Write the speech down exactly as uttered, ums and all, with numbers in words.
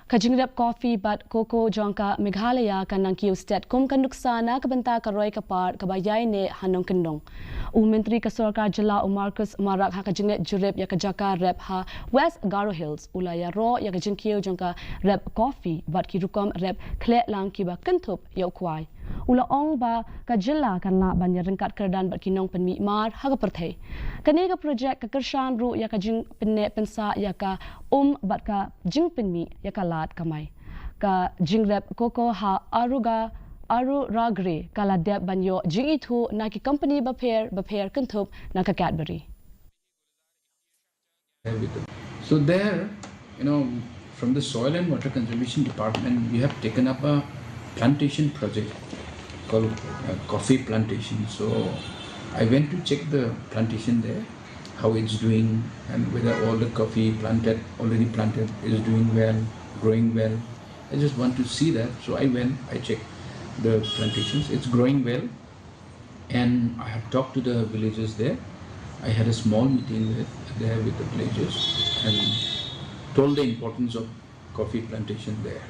Ka jingrep coffee bad cocoa jong ka Meghalaya kan nang kiew stet kum ka nuksa na ka bynta ka roi ka par kaba ïaineh ha nongkyndong. U Myntri ka Sorkar Jylla u Marcuise Marak ha ka jingleit jurip ïa ka jaka rep ha West Garo Hills u la ïaroh ïa ka jingkiew jong ka rep coffee bad ki rukom rep khleh lang kiba kynthup ïa u kwai. U la ong ba ka jylla kan lah ban ïaryngkat kyrdan bad ki nongpynmih mar ha ka pyrthei. Kane ka projek ka kyrshan ruh ïa ka jingpynneh pynsah ïa ka um bad ka jingpynmih ïa ka lad kamai. Ka jingrep cocoa ha Aruga Aruragre ka la dep ban ïoh jingithuh na ki company bapher bapher kynthup na ka Cadbury. So there, you know, from the Soil and Water Conservation Department, we have taken up a plantation project called uh, coffee plantation. So I went to check the plantation there, how it's doing, and whether all the coffee planted, already planted, is doing well, growing well. I just want to see that. So I went, I checked the plantations. It's growing well. And I have talked to the villagers there. I had a small meeting with, there with the villagers and told the importance of coffee plantation there.